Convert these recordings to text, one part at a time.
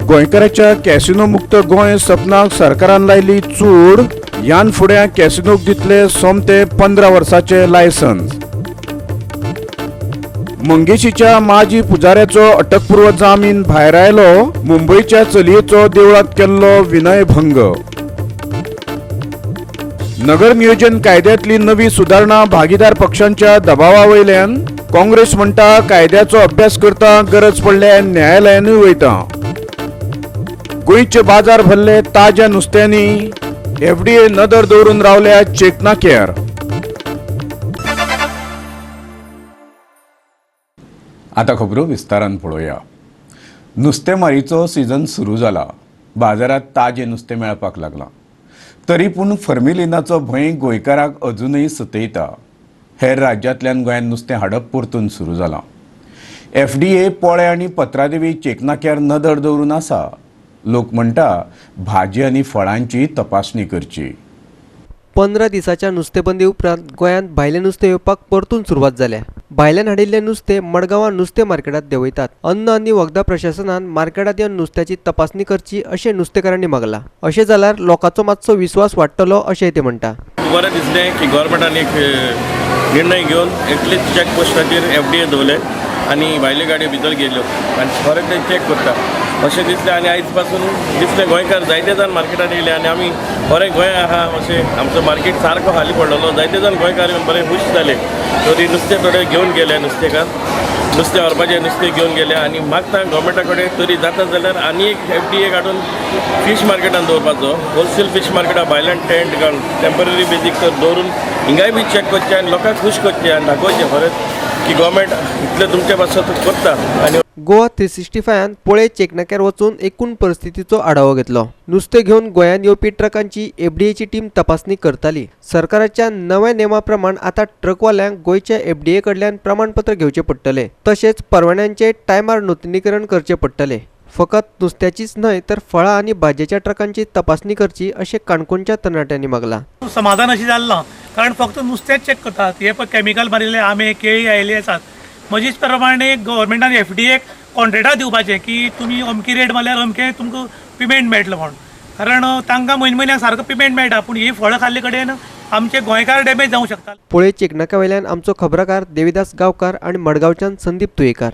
गोंयकाराच्या casino मुक्त गोंय सपनाक सरकारान लायली चूड. ह्यान फुडें कॅसिनोक दितले सोमते 15 वर्साचे लायसन्स. मंगेशीच्या माजी पुजाऱ्याचो अटकपूर्व जामीन भायर आयलो. मुंबयच्या चलयेचो देवळांत केल्लो विनयभंग. नगर नियोजन कायद्यातली नवी सुदारणा भागीदार पक्षांच्या दबावा वयल्यान. काँग्रेस म्हणटा कायद्याचो अभ्यास करता, गरज पडल्यार न्यायालयानूय वयता. गोंयचे बाजार भरले ताज्या नुस्त्यांनी. एफडीए नदर दवरून रावल्या चेकनाक्यार. आतां खबरो विस्तारान पळोवया. नुस्तेमारीचो सीजन सुरू जाला. बाजारात ताजें नुस्तें मेळपाक लागलां. तरी पूण फॉर्मेलिनाचो भंय गोंयकाराक अजुनूय सतयता. हेर राज्यांतल्यान गोंयांत नुस्तें हाडप परतून सुरू जालां. एफडीए पोळे आनी पत्रादेवी चेकनाक्यार नदर दवरून आसा. लोक म्हणटा भाजी आनी फळांची तपासणी करची. 15 दिसाच्या नुस्तेबंदी उपरांत गोंयांत भायलें नुस्तें येवपाक परतून सुरवात जाल्या. भायल्यान हाडिल्लें नुस्तें मडगांवां नुस्तें मार्केटांत देंवयतात. अन्न आनी वखदां प्रशासनान मार्केटांत येवन नुस्त्याची तपासणी करची अशें नुस्तेकारांनी मागलां. अशें जाल्यार लोकांचो मातसो विस्वास वाडटलो अशें ते म्हणटा. बरें दिसलें की गव्हर्मेंटान एक निर्णय घेवन एटलीस्ट चॅक पोस्टाचेर एफडीए दवरले आनी भायल्यो गाडयो भितर गेल्यो आनी खरें ते चॅक करता अशें दिसलें. आनी आयज पासून दिसलें गोंयकार जायते जाण मार्केटान येयले आनी आमी बरें गोंय आहा अशें आमचो मार्केट सारको खाली पडलेलो. जायते जाण गोंयकार येवन बरे खूश जाले. तरी नुस्तें थोडे घेवन गेले, नुस्तेकार नुस्तें व्हरपाचें नुस्तें घेवन गेले. आनी मागता गव्हर्मेंटा कडेन तरी जाता जाल्यार आनी एक एफडीए काडून फीश मार्केटान दवरपाचो. होलसेल फीश मार्केटा भायल्यान टेंट घालून टेंपररी बेजीक तर दवरून हिंगाय बी चॅक करचें आनी लोकांक खूश करचें आनी दाखोवचें खरेंच की गव्हर्मेंट इतलें तुमचे पासत करता. आनी गोवा 365 पोळे चेकनाक्यार वचून एकूण परिस्थितीचो आढावो घेतलो. नुस्तें घेवन गोंयांत येवपी ट्रकांची एफडीएची टीम तपासणी करताली. सरकाराच्या नव्या नेमा प्रमाण आतां ट्रकवाल्यांक गोंयच्या एफडीए कडल्यान प्रमाणपत्र घेवचें पडटलें. तशेंच परवान्यांचे टायमार नुतनीकरण करचें पडटलें. फकत नुस्त्याचीच न्हय तर फळां आनी भाजयेच्या ट्रकांची तपासणी करची अशें काणकोणच्या तरणाट्यांनी मागलां. समाधान अशें जालें ना, कारण फक्त नुस्तेंच चॅक करतात. हे पळय कॅमिकल मारिल्ले आंबे, केळी आयिल्ली आसात. म्हजीच प्रमाणे गव्हर्मेंटान एफडीएक कॉन्ट्रेक्टां दिवपाचें की तुमी अमकी रेट मारल्यार अमकें तुमकां पेमेंट मेळटलो म्हूण. कारण तांकां म्हयन्या म्हयन्याक सारको पेमेंट मेळटा, पूण ही फळां खाल्ले कडेन आमचे गोंयकार डॅमेज जावंक शकता. पोळे चेकनाक्या वयल्यान आमचो खबराकार देविदास गांवकार आनी मडगांवच्यान संदीप तुयेकार.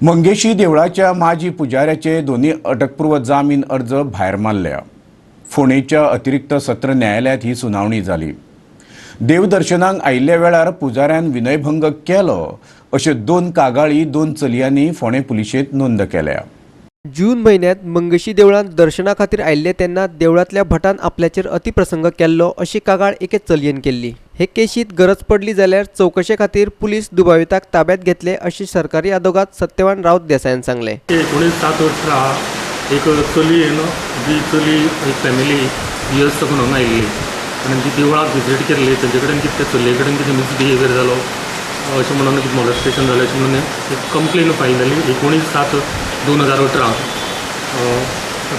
मंगेशी देवळाच्या माजी पुजाऱ्याचे दोन्ही अटकपूर्व जामीन अर्ज भायर मारल्या. फोंडेच्या अतिरिक्त सत्र न्यायालयात ही सुनावणी जाली. देवदर्शनाक आयिल्ल्या वेळार पुजाऱ्यान विनयभंग केलो अश्यो 2 कागाळी 2 चलयांनी फोंडें पुलिशेंत नोंद केल्या. जून म्हयन्यांत मंगेशी देवळांत दर्शना खातीर आयिल्ले तेन्ना देवळांतल्या भटान आपल्याचेर अतिप्रसंग केल्लो अशी कागाळ एके चलयेन केल्ली. हे केशींत गरज पडली जाल्यार चवकशे खातीर पुलीस दुबाविताक ताब्यांत घेतले अशें सरकारी आदोगाद सत्यवान राऊत देसायान सांगलें. 19/7/18 एक चलयेन, जी चली एक फॅमिली युएस साकून हांगा आयिल्ली आनी ती देवळाक विजीट केल्ली. तेंचे कडेन कितें त्या चलये कडेन कितें मिसबिहेवियर जालो अशें म्हणून, कितें मॉलेस्टेशन जालें अशें म्हणून एक कंप्लेन फायल जाली 19/7/2018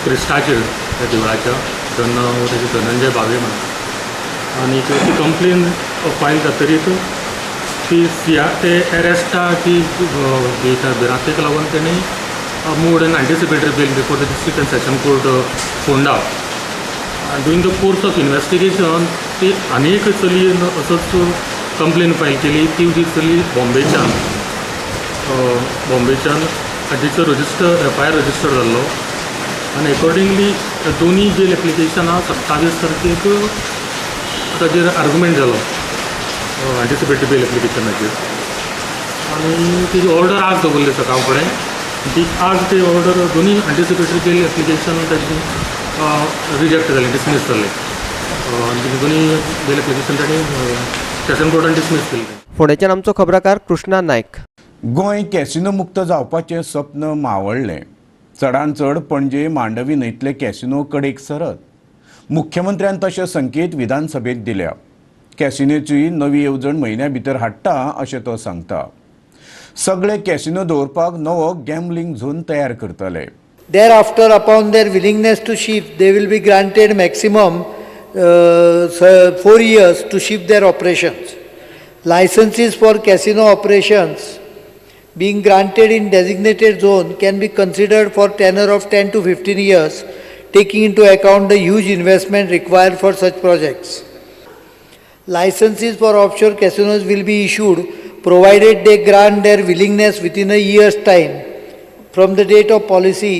क्रिस्टाचेर त्या देवळाच्या तेजे धनंजय भावे म्हणून. आनी ती कंप्लेन फायल जातरीत ती सिया ते एरेस्टाची भिरांतेक लागून तेणी moved an anticipatory bail before the district and session court, Ponda. During the course of investigation ती आनी एक चलयेन असोच कंप्लेन फायल केली. ती जी चली बॉम्बेच्यान ताचो रजिस्टर एफआयआर रजिस्टर जाल्लो आनी एकॉर्डिंगली दोनूय बेल एप्लिकेशनां 27 तारखेक ताजेर आर्गुमेंट जालो एंटिसिपेटरी बेल एप्लिकेशनाचेर. आनी तेजी ऑर्डर आज दवरली सकाळ फुडें. ती आज ती ऑर्डर दोनूय एंटिसिपेटरी बेल एप्लिकेशन ताजी रिजेक्ट जालें, डिसमीस जालें. आनी दोनूय बेल एप्लिकेशन ताणी सेशन कोर्टान डिसमीस केल्लें. फोंडेच्यान आमचो खबराकार कृष्णा नायक. गोंय कॅसिनो मुक्त जावपाचें स्वप्न मावळ्ळें. चडान चड पणजे मांडवी न्हंयतले कॅसिनो कडेक सरत. मुख्यमंत्र्यान तशे संकेत विधानसभेत दिल्या. कॅसिनोची नवी येवजण म्हयन्या भितर हाडटा अशें तो सांगता. सगळे कॅसिनो दवरपाक नवो गॅम्बलिंग झोन तयार करतले. Thereafter, upon their willingness to shift, they will be granted maximum 4 years to shift their operations. Licenses for casino operations being granted in designated zone can be considered for tenure of 10 to 15 years, taking into account the huge investment required for such projects. Licenses for offshore casinos will be issued provided they grant their willingness within a year's time from the date of policy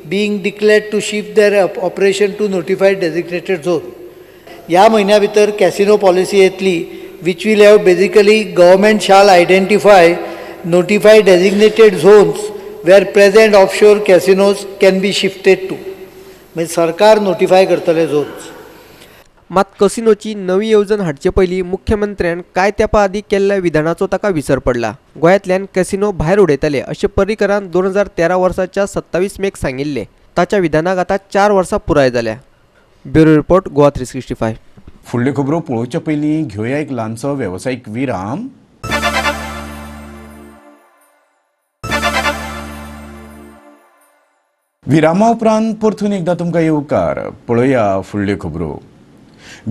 being declared to shift their operation to notified designated zone. ह्या म्हयन्या भितर casino policy येतली, which will have basically government shall identify, notify designated zones where present offshore casinos can be shifted to. म्हणजे सरकार notify करतले zones. मात कसिनोची नवी येवजण हाडचे पयलीं मुख्यमंत्र्यान कांय तेंपा आदीं केल्ल्या विधानाचो ताका विसर पडला. गोंयांतल्यान कॅसिनो भायर उडयतले अशें पर्रीकरान 2013 वर्साच्या 27 मेक सांगिल्लें. ताच्या विधानाक आतां 4 वर्सां पुराय जाल्या. Bureau report, Goa 365. फुडल्यो खबरो पळोवचे पयलीं घेवया एक ल्हानसो वेवसायीक विराम. विरामा उपरांत परतून एकदां तुमकां येवकार. पळोवया फुडल्यो खबरो.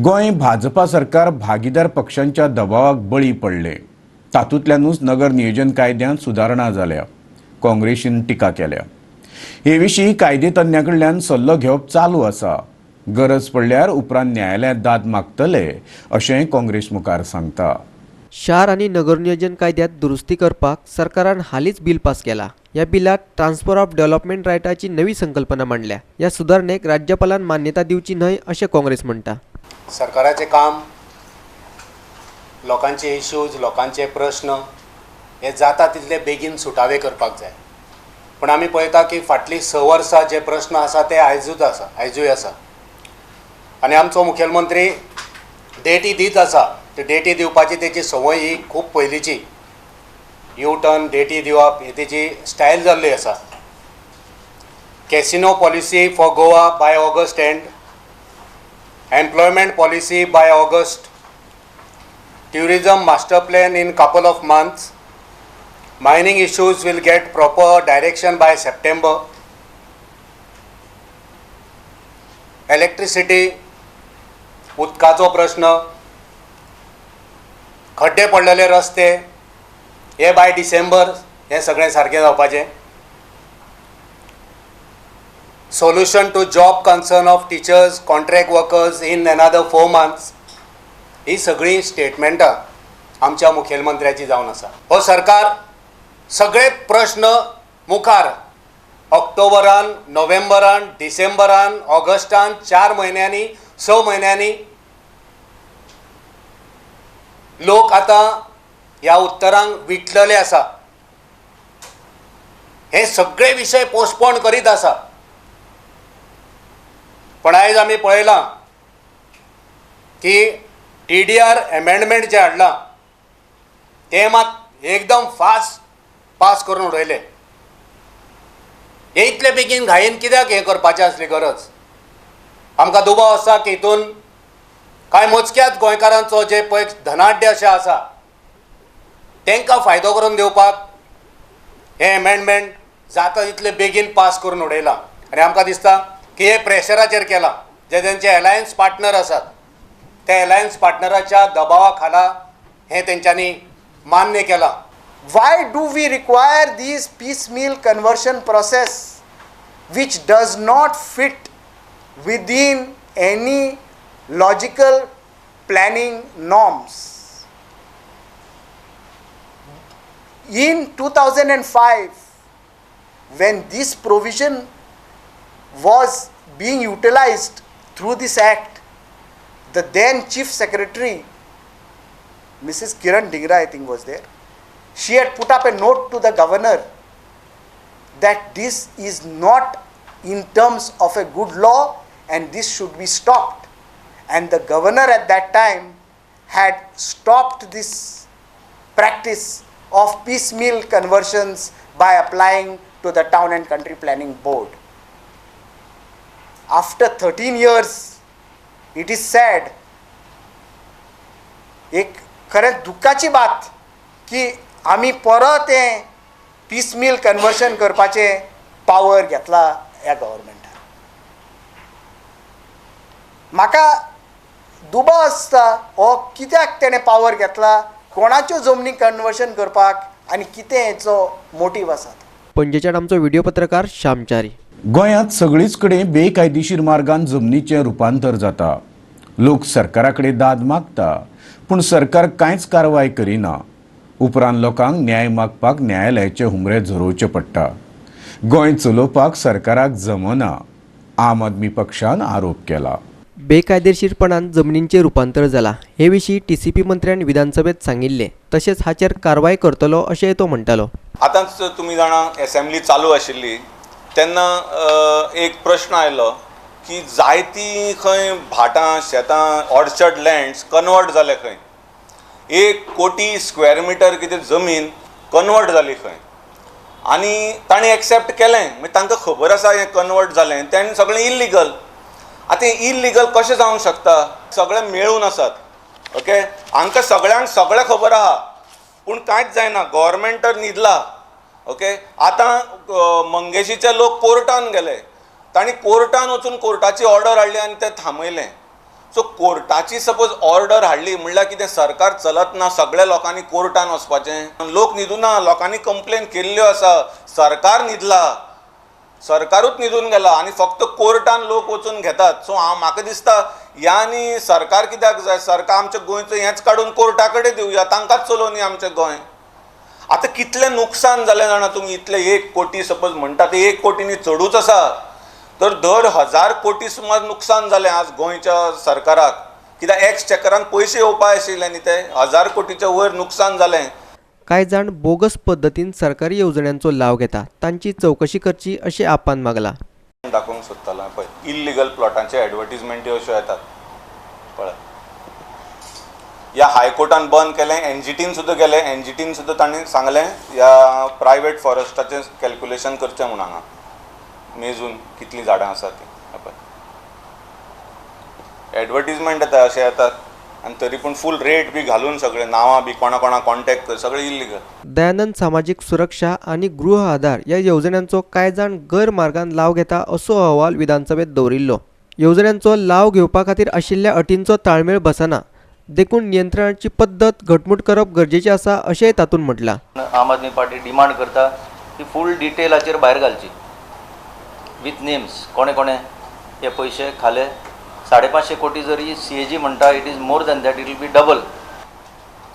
गोंय भाजपा सरकार भागीदार पक्षांच्या दबावाक बळी पडलें. तातूंतल्यानूच नगर नियोजन कायद्यांत सुदारणा जाल्या. काँग्रेसीन टिका केल्या. हे विशीं कायदेतज्ञां कडल्यान सल्लो घेवप चालू आसा. गरज पडल्यार उपरांत न्यायालयांत दाद मागतले अशें काँग्रेस मुखार सांगता. शार आनी नगरनियोजन कायद्यांत दुरुस्ती करपाक सरकारान हालींच बील पास केला. ह्या बिलात ट्रान्सफर ऑफ डेव्हलपमेंट रायटाची नवी संकल्पना मांडल्या. ह्या सुदारणेक राज्यपालान मान्यता दिवची न्हय अशें काँग्रेस म्हणटा. सरकाराचें काम लोकांचे इश्यूज, लोकांचे प्रश्न हे जाता तितले बेगीन सुटावे करपाक जाय. पूण आमी पळयता की फाटलीं 6 वर्सां जे प्रश्न आसा ते आयजूच आसा, आयजूय आसा. आनी आमचो मुखेलमंत्री डेटी दीत आसा. ती डेटी दिवपाची तेची संवय ही खूब पयलींची. यू टर्न डेटी दिवप ही तेची स्टायल जाल्ली आसा. Casino policy for Goa by August end, employment policy by August, tourism master plan in couple of months, mining issues will get proper direction by September, electricity, उदकाचो प्रश्न, खड्डे पडलेले रस्ते हे बाय डिसेंबर हे सगळें सारकें जावपाचें. Solution to job concern of teachers, contract workers in another 4 months. ही सगळीं स्टेटमेंटां आमच्या मुखेलमंत्र्याची जावन आसा. हो सरकार सगळे प्रश्न मुखार ऑक्टोबरान, नोव्हेंबरान, डिसेंबरान, ऑगस्टान, 4 म्हयन्यांनी, 6 म्हयन्यांनी लोक आतां ह्या उत्तरांक विटलेले आसा. हे सगळे विशय पोस्टपोन करीत आसा. पण आयज आमी पळयलां की TDR amendment जें हाडलां तें मात एकदम फास्ट पास करून उडयलें. हे इतले बेगीन घायेन कित्याक हें करपाचें आसली गरज? आमकां दुबाव आसा की हितून कांय मोजक्याच गोंयकारांचो जे पळय धनाढ्य अशें आसा तांकां फायदो करून दिवपाक हें एमेंडमेंट जाता तितले बेगीन पास करून उडयलां. आनी आमकां दिसता की हे प्रेशराचेर केलां. जे तेंचे एलायन्स पार्टनर आसात त्या एलायन्स पार्टनराच्या दबावा खाला हें तेंच्यांनी मान्य केलां. Why do we require this piecemeal conversion process which does not fit within any logical planning norms? In 2005, when this provision was being utilized through this act, the then Chief Secretary, Mrs. Kiran Dhingra, I think, was there. She had put up a note to the governor that this is not in terms of a good law and this should be stopped. And the governor at that time had stopped this practice of piecemeal conversions by applying to the Town and Country Planning Board. After 13 years, it is sad, एक खरें दुख्खाची बात की आमी परत हें पिसमील conversion करपाचें power घेतला ह्या गव्हर्मेंटान. म्हाका दुबाव आसता हो कित्याक तेणें पावर घेतला, कोणाच्यो जमनी कन्वर्शन करपाक आनी कितें हेचो मोटीव आसा. पणजेच्यान आमचो व्हिडिओ पत्रकार श्यामचारी. गोंयांत सगळीच कडेन बेकायदेशीर मार्गान जमनीचें रुपांतर जाता. लोक सरकारा कडेन दाद मागता, पूण सरकार कांयच कारवाय करिना. उपरांत लोकांक न्याय मागपाक न्यायालयाचे हुमरे झरोवचे पडटा. गोंय चलोवपाक सरकाराक जमना, आम आदमी पक्षान आरोप केला. बेकायदेशीरपणान जमनींचें रुपांतर जालां हे विशीं टीसीपी मंत्र्यान विधानसभेत सांगिल्लें, तशेंच हाचेर कारवाय करतलो अशेंय तो म्हणटालो. आतांच तुमी जाणा एसेंब्ली चालू आशिल्ली तेन्ना एक प्रश्न आयलो की जायतीं खंय भाटां शेतां ऑर्चर्ड लँड्स कन्वर्ट जाले खंय, 1 कोटी स्क्वेअर मिटर कितें जमीन कन्वर्ट जाली खंय, आनी तांणी एक्सेप्ट केलें. मागीर तांकां खबर आसा हें कन्वर्ट जालें, तांणी सगळें इल्लिगल. आतां इल्लिगल कशें जावंक शकता? सगळें मेळून आसात, ओके, हांकां सगळ्यांक सगळें खबर आहा, पूण कांयच जायना. गव्हर्मेंट तर न्हिदला, ओके. आतां मंगेशीचे लोक कोर्टान गेले, तांणी कोर्टान वचून कोर्टाची ऑर्डर हाडली आनी तें थांबयलें. सो कोर्टाची सपोज ऑर्डर हाडली म्हणल्यार कितें सरकार चलत ना, सगळ्या लोकांनी कोर्टान वचपाचें? लोक न्हिदूना, लोकांनी कंप्लेन केल्ल्यो आसा, सरकार न्हिदला, सरकारूच न्हिदून गेला आनी फक्त कोर्टान लोक वचून घेतात. सो हांव म्हाका दिसता ह्या आनी सरकार कित्याक जाय? सरकार आमच्या गोंयचें हेंच काडून कोर्टा कडेन दिवया, तांकांच चलोवनी आमचें गोंय. आतां कितलें नुकसान जालें जाणा तुमी? इतलें 1 कोटी सपोज म्हणटा ते 1 कोटींनी चडूच आसा, तर 1,500 कोटी सुमार नुकसान जालें आज गोंयच्या सरकाराक. कित्याक एक्सचेकरान पयशे येवपा आशिल्ले न्ही, ते 1,000 कोटीच्या वयर नुकसान जालें. कांय जाण बोगस पद्दतीन सरकारी येवजण्यांचो लाव घेता, तांची चवकशी करची अशें आपान मागलां. दाखोवंक सोदतालो पळय इल्लिगल प्लॉटांचे एडवर्टीजमेंटी अश्यो येतात पळय. ह्या हायकोर्टान बंद केलें, एनजीटीन सुद्दां गेलें, एनजीटीन सुद्दां तांणी सांगलें ह्या प्रायवेट फॉरेस्टाचें कॅल्क्युलेशन करचें म्हूण, हांगा मेजून कितलीं झाडां आसात तीं. पळय एडवर्टीजमेंट येता अशें येतात आनी तरी पूण फूल रेट बी घालून सगळे नांवां बी कोणा कोणा कॉन्टॅक्ट कर, सगळें इल्लिगल. दयानंद सामाजीक सुरक्षा आनी गृह आधार ह्या येवजण्यांचो कांय जाण गैरमार्गान लाव घेता असो अहवाल विधानसभेत दवरिल्लो. येवजण्यांचो लाव घेवपा खातीर आशिल्ल्या अटींचो ताळमेळ बसना, देखून नियंत्रणाची पद्दत घटमूट करप गरजेचें आसा अशेंय तातूंत म्हटलां. आम आदमी पार्टी डिमांड करता की फूल डिटेलाचेर भायर घालची विथ नेम्स, कोणे कोणे हे पयशे खाले. 550 कोटी जरी सीएजी म्हणटा, it is more than that, it will be double.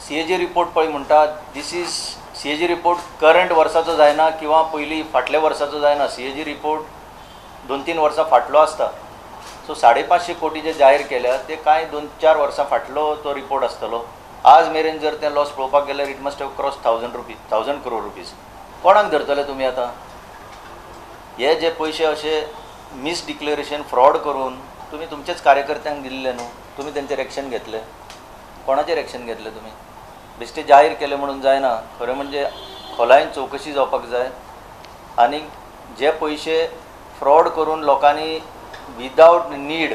CAG report पळय म्हणटा, this is CAG report current वर्साचो जायना किंवा पयलीं फाटल्या वर्साचो जायना, सीएजी रिपोर्ट 2-3 वर्सां फाटलो आसता. सो 550 कोटी जे जाहीर केल्या ते कांय 2-4 वर्सां फाटलो तो रिपोर्ट आसतलो. आज मेरेन जर तें लॉस पळोवपाक गेल्यार it must have cross 1,000 crore rupees. कोणाक धरतले तुमी आतां? हे जे पयशे अशे मिसडिक्लेरेशन फ्रॉड करून तुमी तुमचेच कार्यकर्त्यांक दिल्ले न्हू, तुमी तेंचेर एक्शन घेतले, कोणाचेर एक्शन घेतले तुमी? बेश्टे जाहीर केले म्हणून जायना, खरें म्हणजे खोलायेन चवकशी जावपाक जाय आनी जे पयशे फ्रॉड करून लोकांनी विदावट नीड,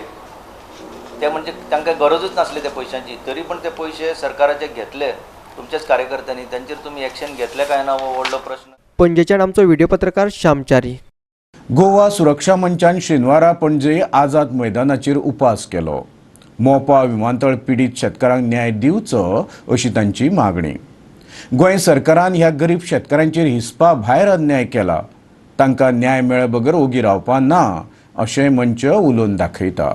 ते म्हणजे तांकां गरजूच नासली त्या पयशांची, तरी पण ते पयशे सरकाराचे घेतले तुमच्याच कार्यकर्त्यांनी, तांचेर तुमी एक्शन घेतले काय ना हो व्हडलो प्रश्न. पणजेच्यान आमचो व्हिडिओ पत्रकार श्यामचारी. गोवा सुरक्षा मंचान शेनवारा पणजे आझाद मैदानाचेर उपास केलो. मोपा विमानतळ पिडीत शेतकारांक न्याय दिवचो अशी तांची मागणी. गोंय सरकारान ह्या गरीब शेतकारांचेर हिसपा भायर अन्याय केला, तांकां न्याय मेळ्ळे बगर ओगी रावपा ना अशें मंच उलोवन दाखयता.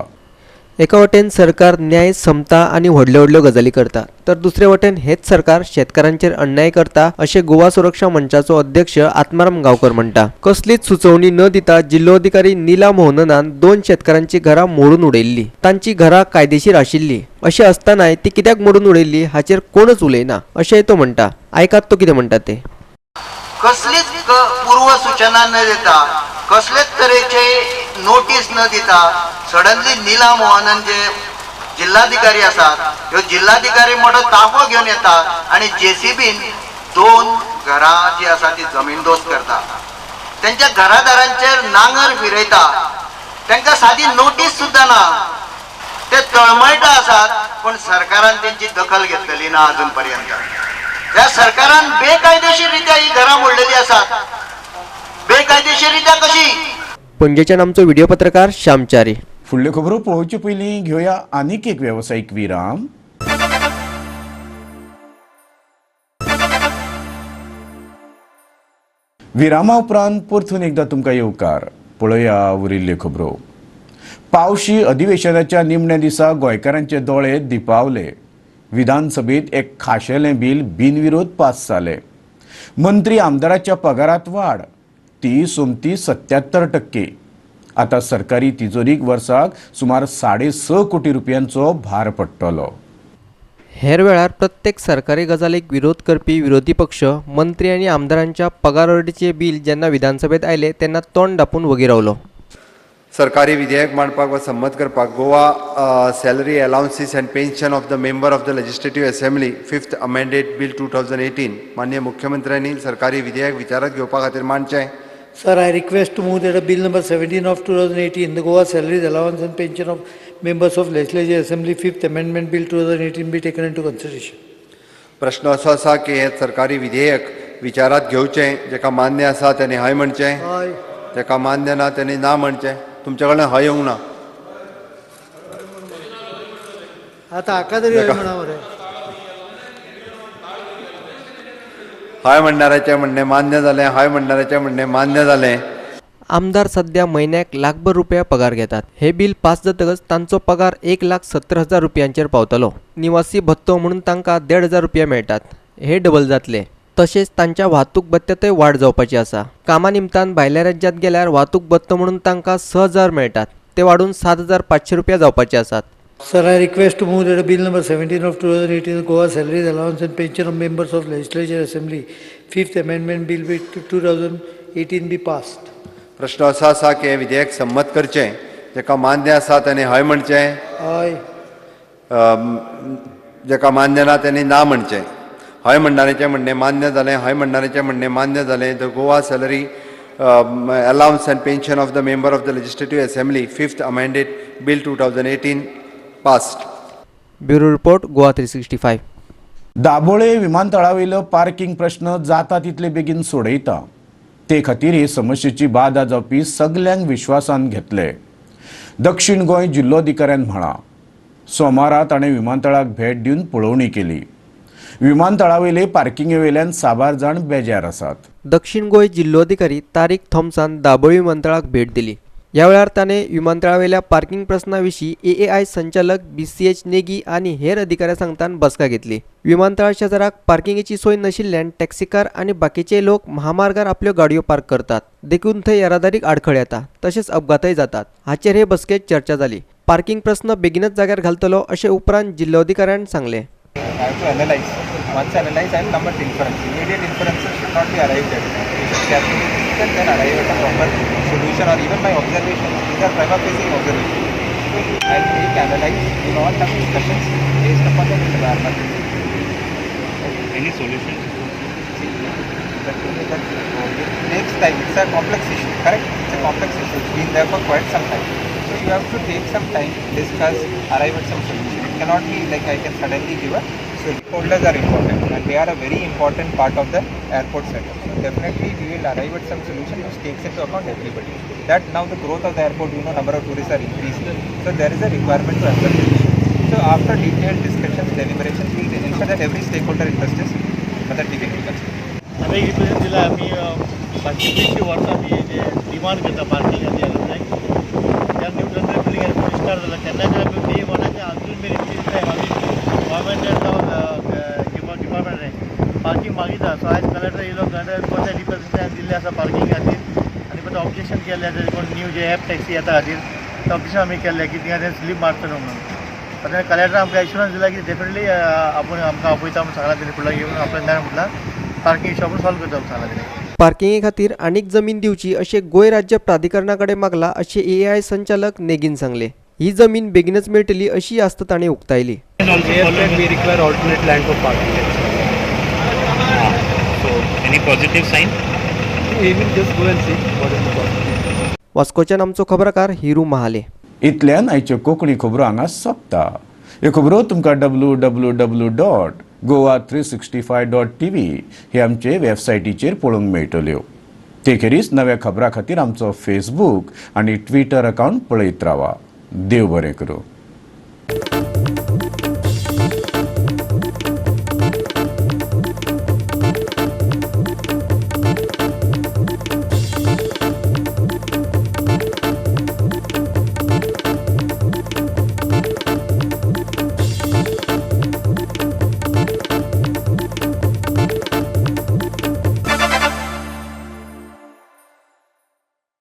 एका वटेन सरकार न्याय, समता आनी व्हडल्यो व्हडल्यो गजाली करता, तर दुसरे वटेन हेच सरकार शेतकारांचेर अन्याय करता अशें गोवा सुरक्षा मंचाचो अध्यक्ष आत्माराम गांवकर म्हणटा. कसलीच सुचोवणी न दिता जिल्लोधिकारी नीला मोहननान 2 शेतकारांची घरां मोडून उडयल्ली. तांची घरां कायदेशीर आशिल्ली, अशें आसतनाय ती कित्याक मोडून उडयल्ली हाचेर कोणच उलयना अशेंय तो म्हणटा. आयकात तो कितें म्हणटा ते. कसलीच पूर्व सूचना न देता, कसलेच तरेचे नोटीस न दिता सडनली नीला मोहनन जे जिल्हाधिकारी आसात, ह्यो जिल्हाधिकारी मोठो ताफो घेवन येता आनी जेसीबीन 2 घरां जी आसा ती जमीनदोस्त करता, तेंच्या घरादारांचेर नांगर फिरयता, तांकां सादी नोटीस सुद्दां ना, ते तळमळटा आसात, पूण सरकारान तेंची दखल घेतलेली ना अजून पर्यंत. ह्या सरकारान बेकायदेशीर रित्या ही घरां मोडलेली आसात. बेकायदेशीर रित्या कशी? पणजेच्यान आमचो व्हिडिओ पत्रकार श्यामचारी. फुडल्यो खबरो पळोवचे पयलीं घेवया आनीक एक वेवसायीक विराम. विरामा उपरांत परतून एकदां तुमकां येवकार. पळया उरिल्ल्यो खबरो. पावशी अधिवेशनाच्या निमण्या दिसा गोंयकारांचे दोळे दिपावले. विधानसभेत एक खाशेलें बील बिनविरोध पास जालें. मंत्री आमदाराच्या पगारात वाड ती सोमती 77%. आतां सरकारी तिजोरीक वर्साक सुमार 6.5 कोटी रुपयांचो भार पडटलो. हेर वेळार प्रत्येक सरकारी गजालीक विरोध करपी विरोधी पक्ष मंत्री आनी आमदारांच्या पगारवाडीचें बील जेन्ना विधानसभेत आयलें तेन्ना तोंड धांपून वगी रावलो. सरकारी विधेयक मांडपाक वा संमत करपाक Goa salary allowances and pension of the member of the legislative assembly 5th amended bill 2018 माननीय मुख्यमंत्र्यांनी सरकारी विधेयक विचारात घेवपा खातीर मांडचें. Sir, I request to move that a bill number 17 of 2018, the Goa Salaries Allowance and Pension of Members of Legislative Assembly 5th Amendment Bill 2018 be taken into consideration. प्रश्न असो आसा की हे सरकारी विधेयक विचारात घेवचें, जेका मान्य आसा तेणी हय म्हणचें, जेका मान्य ना तेणी ना म्हणचें. तुमच्या कडल्यान हय येवंक ना. आतां हाका तरी हय म्हणा मरे. हय म्हणणाऱ्याचें म्हणणें मान्य जालें, हय म्हणणाऱ्याचें म्हणणें मान्य जालें. आमदार सध्या म्हयन्याक लाखभर रुपया पगार घेतात. हे बिल पास जातकच तांचो पगार 1,70,000 रुपयांचेर पावतलो. निवासी भत्तो म्हणून तांकां 1,500 रुपया मेळटात, हे डबल जातले. तशेंच तांच्या वाहतूक भत्त्यांतय वाड जावपाची आसा. कामा निमतान भायल्या राज्यांत गेल्यार वाहतूक भत्तो म्हणून तांकां 6,000 मेळटात, ते वाडून 7,500 रुपया जावपाचे आसात. Sir, I request to move that bill number 17 of 2018, Goa Salaries Allowance and Pension of Members of Legislature Assembly 5th Amendment Bill 2018 be passed. प्रश्न असो आसा की हे विधेयक संमत करचें, जेका मान्य आसा तेणी हय म्हणचें, हय, जेका मान्य ना तेणी ना म्हणचें. हय म्हणणाऱ्याचें म्हणणें मान्य जालें, हय म्हणणाऱ्याचें म्हणणें मान्य जालें. The Goa salary allowance and pension of the member of the legislative assembly 5th amended bill 2018 passed. Bureau report, Goa 365. Dabolim विमानतळावेलो parking प्रश्न जाता तितले बेगीन सोडयता. ते खातीर हे समस्येची बादा जावपी सगल्यांक विश्वासान घेतले. दक्षिण गोंय जिल्लोधिकाऱ्यान म्हळां. सोमारा ताणें विमानतळाक भेट दिवन पळोवणी केली. विमानतळावेले पार्किंगेवेल्यान साबार जाण बेजार आसात. दक्षिण गोंय जिल्लोधिकारी तारीक थॉम्सान दाबोळी विमानतळाक भेट दिली. ह्या वेळार ताणें विमानतळावेल्या पार्किंग प्रस्ना विशीं AAI संचालक BCH Negi आनी हेर अधिकाऱ्यां सांगतान बसका घेतली. विमानतळा शेजराक पार्किंगेची सोय नाशिल्ल्यान टॅक्सीकार आनी बाकीचे लोक महामार्गार आपल्यो गाडयो पार्क करतात, देखून थंय येरादारीक आडखळ येता, तशेंच अपघातय जातात. हाचेर हे बसकेंत चर्चा जाली. पार्किंग प्रस्न बेगीनच जाग्यार घालतलो अशें उपरांत जिल्लोधिकाऱ्यान सांगलें. I have to analyze. Once analyze, I will come at inference. Immediate inferences should not be arrived at. We should carefully think and then arrive at a proper solution, or even by observations. These are prima facie observations. So I will make, analyze, we will all have discussions based upon that environment. Any solution? See, the thing is that it takes time. It's a complex issue, correct? It's a complex issue. It's been there for quite some time. So you have to take some time, discuss, arrive at some solution. It cannot be like I can suddenly give a solution. Holders are important and they are a very important part of the airport setup. So definitely we will arrive at some solution which takes into account everybody. That now the growth of the airport, you know, number of tourists are increasing. So there is a requirement to address the issue. So after detailed discussions, deliberations, we will ensure that every stakeholder interest is taken into consideration. आमी एक represent दिला, आमी फाटलीं 20 वर्सां आमी जे demand करता parking खातीर, त्या न्यू टर्मिनल बिल्डिंग स्टार्ट जाला तेन्नाच्यान आमी डे वनाच्यान अजून मेरेन तीस टायम आमी गव्हर्मेंटान जावं डिपार्टमेंटान पार्किंग मागिता. सो आयज कलेक्टर येयलो, कलेक्टर कोणत्या रिप्रेझेंटेशन दिल्लें आसा पार्किंग खातीर आनी परत ऑब्जेक्शन केल्लें आसा कोण न्यू जे एप टॅक्सी येता खातीर ते ऑब्जेक्शन आमी केल्लें की थिंगा ते स्लीप मारतलो म्हणून. आतां कलेक्टर आमकां एश्युरन्स दिला की डेफिनेटली आपूण आमकां आपयता म्हणून सांगलां तेणी, फुडल्या येवन आपल्या मेळ म्हटलां पार्किंग इशू आपूण सॉल्व करता म्हणून सांगलां तेणी. पार्किंगे खातीर आनीक जमीन दिवची अशें गोंय राज्य प्राधिकरणा कडेन मागला अशें AAI संचालक नेगीन सांगलें. ही जमीन बेगीनच मेळटली अशी आस्त ताणें उक्तायली. वास्कोच्यान आमचो खबराकार हिरू महाले. इतल्यान आयच्यो कोंकणी खबरो हांगा सोंपता. ह्यो खबरो तुमकां www.goa365.tv हे आमचे वेबसायटीचेर पळोवंक मेळटल्यो. ते खेरीज नव्या खबरां खातीर आमचो फेसबूक आनी ट्विटर अकावंट पळयत रावा. देव बरें करूं.